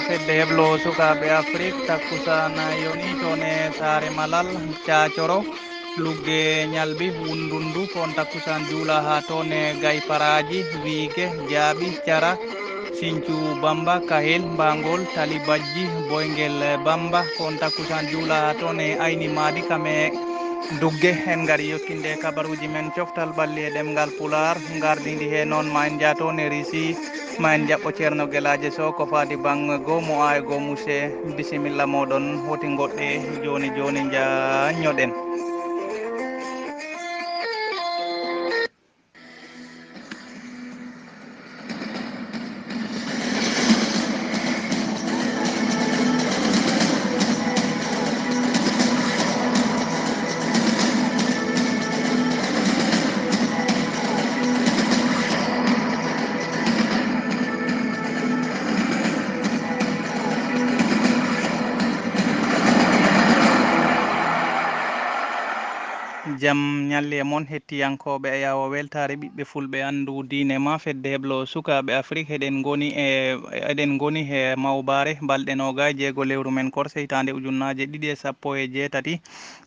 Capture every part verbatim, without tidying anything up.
Fedde heblo sukaaɓe Afrik, takkusaan yoni toon e Saare Malal, Caacoro, Lugge Ñalbi, Wundundu, ko on takkusaan juula haa toon e Gayparaaji, Wiige, Jaaɓi, Cara, Siñcu Bamba, Kahel, Mbaangol, Tali Bajji, Boyngel Bamba, ko on takkusaan juula haa toon e Ayni Maadi, kam e Dugge. En ngari yottinde kabaruuji men coftal ɓalli e ɗemngal Pulaar, ngardiindi he noon ma en njaa toon e Risi. Ma en jaɓɓo Ceerno Gelaaje Sow ko faati baŋŋe goomu A e goomu C. Bisimilla mooɗon, woti ngoɗɗe jooni jooni, njaanyoɗen. Jam ñalli e mon, hettiyankooɓe Ayaawo Weltaare Ɓiɓɓe Fulɓe Anndu Diine Ma, Fedde Heblo Sukaaɓe Afrik. Eɗen ngoni e, eɗen ngoni he mawbaare balɗe noogaay e jeego lewru men korse hitaande ujunnaaje ɗiɗi e sappo e jeetati.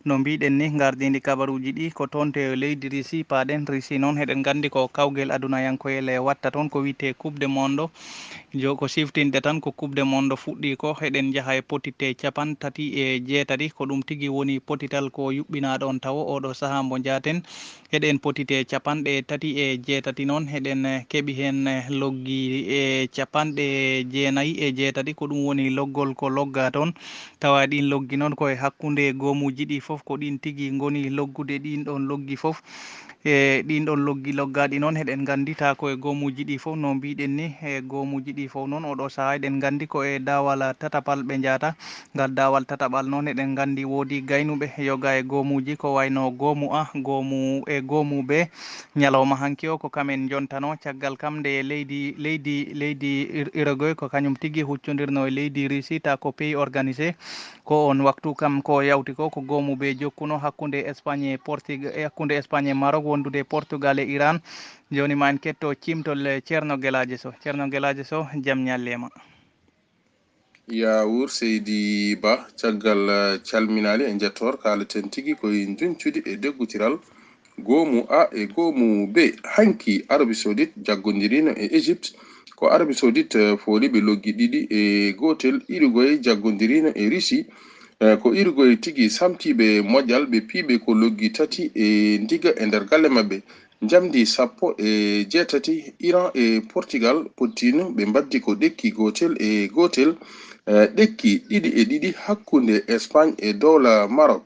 No mbiɗen ni, ngardiindi kabaruuji ɗi ko toon to leydi Risi paaɗen. Risi noon, eɗen nganndi ko kawgel adunayankoyel e watta toon ko wiyetee Coupe de Monde. Jo, ko siftinɗe tan ko Coupe de Monde fuɗɗii ko, eɗen njaha e pottitte capan tati e jeetati. Ko ɗum tigi woni pottital ko yuɓɓinaa ɗoon tawo. Oɗo sahaa mbo njaaten, eɗen pottitte capanɗe tati e jeetati noon, eɗen keɓi heen loggi e capanɗe jeenayi e jeetati. Ko ɗum woni loggol ko loggaa toon. Tawa ɗiin loggi noon ko e hakkunde goomuuji ɗi fof, ko ɗiin tigi ngoni loggude ɗiin ɗoon loggi fof. E ɗiin ɗoon loggi loggaaɗi noon, eɗen nganndi taa ko e goomuuji ɗi fof, no mbiɗen ni, e goomuuji ɗi fof noon, oɗo sahaa eɗen nganndi ko e daawal tataɓal ɓe njahata. Ngal daawal tataɓal noon, eɗen nganndi woodi gaynuɓe yoga e goomuuji, ko wayno goomu A, goomu e goomu B. Ñalawma hanki o, ko kam en njontano, caggal kam nde leydi, leydi, leydi Ir-, Uruguay, ko kañum tigi huccondirno e leydi Russie, taa ko pays organisé. Ko on waktu kam ko yawti ko, ko goomu B jokkuno hakkunde Espagne e Portug-, e hakkunde Espagne e Maroc, wondude Portugal e Iran. Jooni ma en ketto cimtol, eh, Ceerno Gelaajo Sow. Ceerno Gelaajo Sow, jam ñalle ma. Yaawuur Seydi Ba, caggal, eh, calminaali e njettoor, kaaleten tigi koye njuñcude e deggutiral goomu A e goomu B. Hanki Arabie Saoudite jaggondirino e Égypte. Ko Arabie Saoudite, eh, fooli ɓe loggi ɗiɗi e gootel. Uruguay jaggondirino e Russie. Eh, ko Uruguay tigi samtiiɓe mojal, ɓe piiɓe ko loggi tati e ndiga e nder galle maɓɓe. Njamdi sappo e jeetati, Iran e Portugal pottino, ɓe mbaddi ko ɗekki gootel e gootel. Eh, ɗekki ɗiɗi e ɗiɗi hakkunde Espagne e dowla Maroc.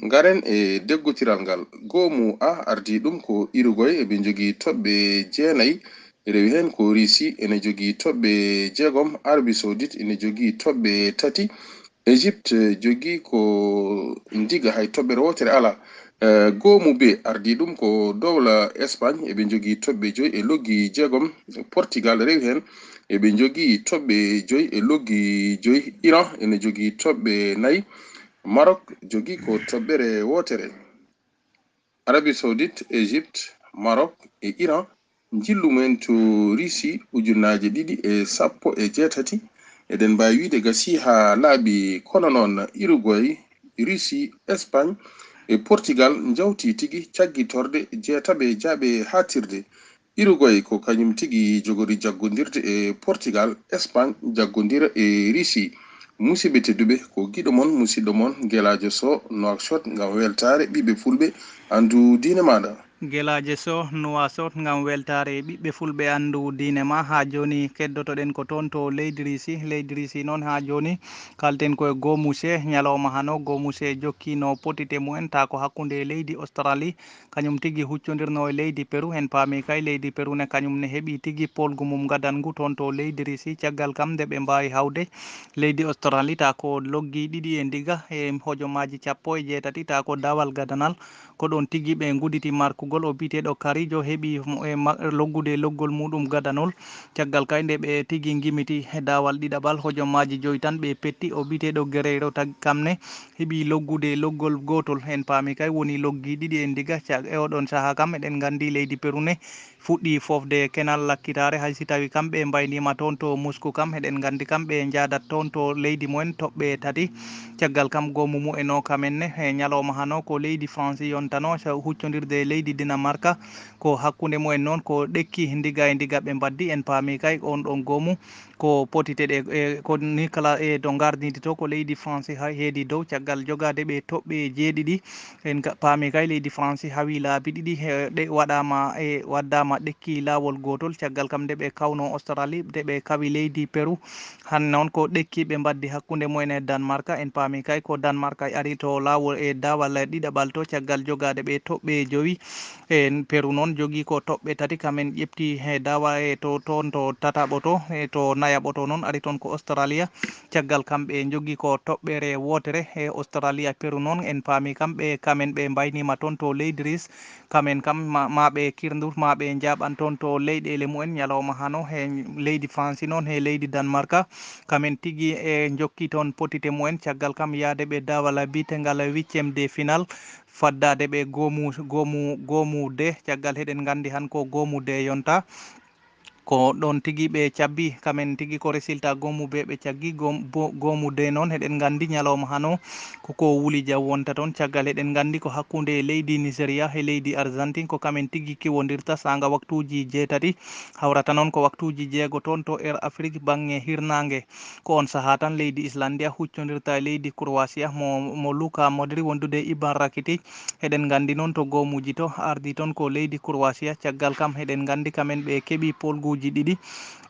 Ngaren e deggotiral ngal. Goomu A ardii ɗum ko Uruguay, eɓe njogii toɓɓe jeenayi. Rewi heen ko Russie, ene jogii toɓɓe jeegom. Arabie Saoudite ene jogii toɓɓe tati. Égypte jogii ko ndiga, hay toɓɓere wootere alaa. Eh, goomu B ardii ɗum ko dowla Espagne, eɓe njogii toɓɓe joyi e loggi jeegom. Portugal rewi heen, eɓe njogii toɓɓe joyi e loggi joyi. Iran ene jogii toɓɓe nayi. Maroc jogii ko toɓɓere wootere. Arabie Saoudite, Égypte, Maroc e Iran njillu mumen to Russie ujunnaaje ɗiɗi e sappo e jeetati. Eɗen mbaawi wiyde gasii haa laaɓi, kono noon Uruguay, Russie, Espagne e Portugal njawti tigi caggitorde jeetaɓe jaaɓe haaɗtirde. Uruguay ko kañum tigi jogori jaggondirde e Portugal, Espagne jaggondira e Russie. Musidɓe tedduɓe, ko giɗo mon, musidɗo mon, Gelaajo Sow, Nouakchott, ngam weltaare ɓiɓɓe fulɓe, anndu diine maaɗa. Gelaajo Sow, Nouakchott, ngam weltaare ɓiɓɓe fulɓe, anndu diine ma. Haa jooni keddotoɗen ko toon to leydi Russie. Leydi Russie noon, haa jooni kalten ko e goomu C, ñalawma hano goomu C jokkiino potite mumen, taa ko hakkunde leydi Australie, kañum tigi huccondirno e leydi Peru. En paami kay leydi Peru ne, kañum ne heɓi tigi polgu mum gadanngu toon to leydi Russie. Caggal kam nde ɓe mbaawi hawde leydi Australie, taa ko loggi ɗiɗi e ndiga e hojomaaji cappo e jeetati, taa ko daawal gadanal. Ko ɗoon tigi ɓe nguditi markugol O biyeteeɗo Karijo heɓi mo e ma-, loggude loggol muɗum gadanol. Caggal kay nde ɓe tigi ngimiti e daawal ɗiɗaɓal, hojomaaji joyi tan ɓe petti. O biyeteeɗo Guerreiro tag-, kam ne heɓi loggude loggol gootol. En paami kay woni loggi ɗiɗi e ndiga. Cag-, e oɗon sahaa kam eɗen nganndi leydi Peru ne fuɗɗi fofde kenal lakkitaare, hay si tawi kamɓe mbayniima toon to Moscou kam, eɗen nganndi kamɓe njaadat toon to leydi mumen toɓɓe tati. Caggal kam goomu mumen o kamen ne, e ñalawma hano ko leydi France yontano so huccondirde e leydi Dinamarka. Ko hakkunde mumen noon ko ɗekki ndiga e ndiga ɓe mbaddi. En paami kay on ɗon goomu ko potite ɗe, e, ko ni kala e to ngardidi to ko leydi France ha heedi dow caggal jogaade ɓe toɓɓe jeeɗiɗi. En ka-, paami kay leydi France hawi laabi ɗiɗi, e, ɗe waɗaama e waddaama ɗekki laawol gootol. Caggal kam nde ɓe kawno Australie, nde ɓe kawi leydi Peru. Han noon ko ɗekki ɓe mbaddi hakkunde mumen e Danemark. En paami kay ko Danemark ari to laawol e daawal ɗiɗaɓal to caggal jogaade ɓe toɓɓe jowi. En Peru noon jogii ko toɓɓe tati, kam en ƴefti he dawa e to, toon to tataɓo to, e to nayaɓo to noon ari toon ko Australia. Caggal kam ɓe njogii ko toɓɓere wootere e Australia. Peru noon en paami kam ɓe, kam en ɓe mbayniima toon to leydi Ris. Kam en kam ma, ma ɓe kirndu, ma ɓe njaaɓan toon to leyɗeele mumen ñalawma hano he leydi France noon he leydi Danemark. Kam en tigi e njokki toon potite mumen caggal kam yaade ɓe daawal biyetengal huitième de final. Faddaade ɓe goomu, goomu, goomu de, caggal heɗen nganndi han ko goomu de yonta. Ko ɗoon tigi ɓe cabbi, kamen tigi ko résultat goomu be ɓe caggi, goom-, bo-, goomu de noon heɗen nganndi ñalawma hano ko ko wuli jaw wonta toon. Caggal heɗen nganndi ko hakkunde leydi Nigeria e leydi Argentine, ko kamen tigi kiwondirta saanga waktuuji jeetati, hawrata noon ko waktuuji jeego toon to Air Afrique baŋŋe hirnaange. Ko on sahaa tan leydi Islandia huccondirta e leydi Croatia mo, mo Luka Modric wondude e Ivan Rakitic. Eɗen nganndi noon to goomuuji to ardi toon ko leydi Croatia. Caggal kam eɗen nganndi kamen ɓe keɓi poolguuji ɗiɗi.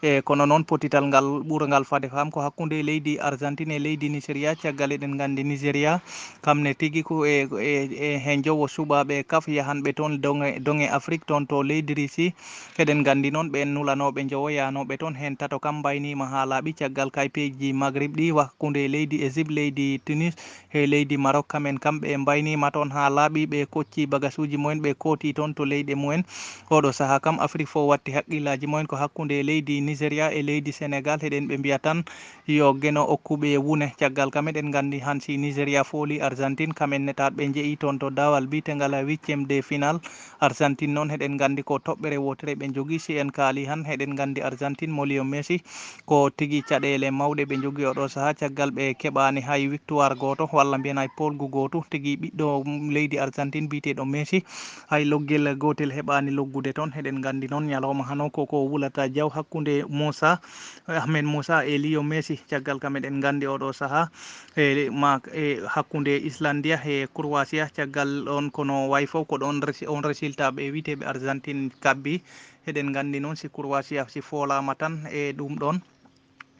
E kono noon potital ngal ɓurngal fade fam ko hakkunde leydi Argentine e leydi Nigeria. Caggal eɗen nganndi Nigeria kam ne tigi ko e, e, e he njowo suɓaaɓe kaf yahanɓe toon doŋe, doŋe Afrique toon to leydi Russie. Eɗen nganndi noon ɓeen nulanooɓe njowo yahanooɓe toon heen tato kam mbayniima haa laaɓi caggal kaypeeji Magrib ɗi hakkunde leydi Égypte, leydi Tunis e leydi Maroc. Kamen kam ɓe mbayniima toon haa laaɓi, ɓe kocci bagasuuji mumen, ɓe kooti toon to leyɗe mumen. Oɗo sahaa kam Afrique fof watti haqqillaaji mumen ko hakkunde leydi Nigeria e leydi Sénégal. Eɗen ɓe mbiya tan yo Geno okku ɓe wune. Caggal kam eɗen nganndi han si Nigeria fooli Argentine, kamen netaat ɓe njeyi toon to daawal biyetengal huitième de final. Argentine noon eɗen nganndi ko toɓɓere wootere ɓe njogii. Si en kaali han eɗen nganndi Argentine mo Leo Messi ko tigi caɗeele mawɗe ɓe njogii oɗo sahaa. Caggal ɓe keɓaani hay victoire gooto walla mbiyen hay poolgu gooto. Tigi ɓiɗɗo leydi Argentine biyeteeɗo Messi hay loggel gootel heɓaani loggude toon. Eɗen nganndi noon ñalawma hano ko ko wulata jaw hakkunde Moussa Ahmed Moussa e Leo Messi. Caggal kam eɗen nganndi oɗo sahaa e ma, e hakkunde Islandia e Croatia. Caggal on kono way fof ko ɗon resi-, on résultat ɓe wiyeteeɓe Argentine kabbi. Eɗen nganndi noon si Croatia si foolaama tan e ɗum ɗon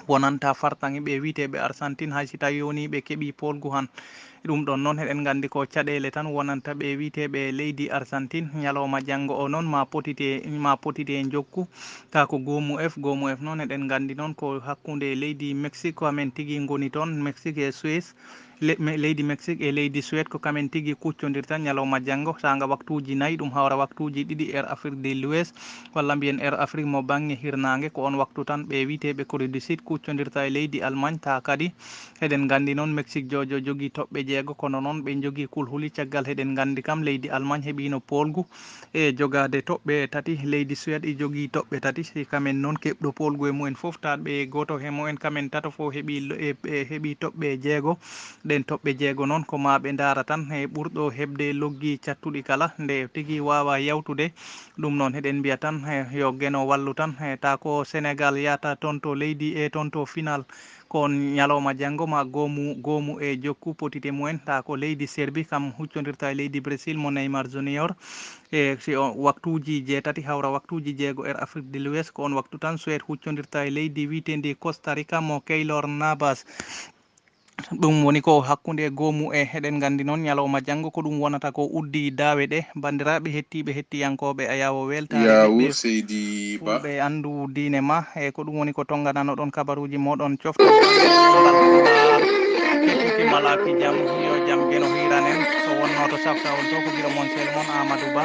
wonanta fartaŋe ɓe wiyeteeɓe Argentine hay si tawi woni ɓe keɓi poolgu han. Ɗum ɗon noon eɗen nganndi ko caɗeele tan wonanta ɓe wiyeteeɓe leydi Argentine. Ñalawma janngo o noon ma potite, ma potite njokku. Taa ko goomu F, goomu F noon eɗen nganndi noon ko hakkunde leydi Mexique, ko amen tigi ngoni toon, Mexique e Suisse. Le-, me-, leydi Mexique e leydi Suède ko kamen tigi kuccondirta ñalawma janngo, saanga waktuuji nayi, ɗum hawra waktuuji ɗiɗi Air Afrique de l'Ouest, walla mbiyen Air Afrique mo baŋŋe hirnaange. Ko on waktu tan ɓe wiyeteeɓe Corée du Sud kuccondirta e leydi Allemagne, taa kadi eɗen nganndi noon Mexique jojo jogii toɓɓe jeego, kono noon ɓe njogii kulhuli. Caggal heɗen nganndi kam leydi Allemagne heɓiino poolgu e jogaade toɓɓe tati. Leydi Suède e jogii toɓɓe tati, si kamen noon keɓɗo poolgu e mumen fof, taat ɓe gooto he mumen kamen tato fof heɓi lo-, e, e heɓi toɓɓe jeego. Ɗen toɓɓe jeego noon ko ma ɓe ndaara tan he ɓurɗo heɓde loggi cattuɗi kala, nde tigi waawa yawtude. Ɗum noon heɗen mbiya tan he yo Geno wallu tan, he taa ko Sénégal yahata toon to leydi e toon to final. Ko on ñalawma janngo ma goomu, goomu e jokku potite mumen, taa ko leydi Serbie kam huccondirta e leydi Brésil mo Neymar Junior. E si o waktuuji jeetati hawra waktuuji jeego Air Afrique de l'Ouest, ko on waktu tan Suède huccondirta e leydi wiyeteendi Costa Rica mo Keylor Navas. Ɗum woni ko hakkunde goomu e, eɗen nganndi noon ñalawma janngo ko ɗum wonata ko uddi daawe ɗe. Banndiraaɓe hettiiɓe, hettiyankooɓe Ayaawo Weltaare, Yaawu ɓe Seydi Ba. Fulɓe anndu diine ma, e ko ɗum woni ko tonngananoɗon kabaruuji mooɗon coftal. Hettuki malaaki jam, yo jam Geno hiiran en. So wonnoo to safta on to ko gila mon sel mon Amadou Ba.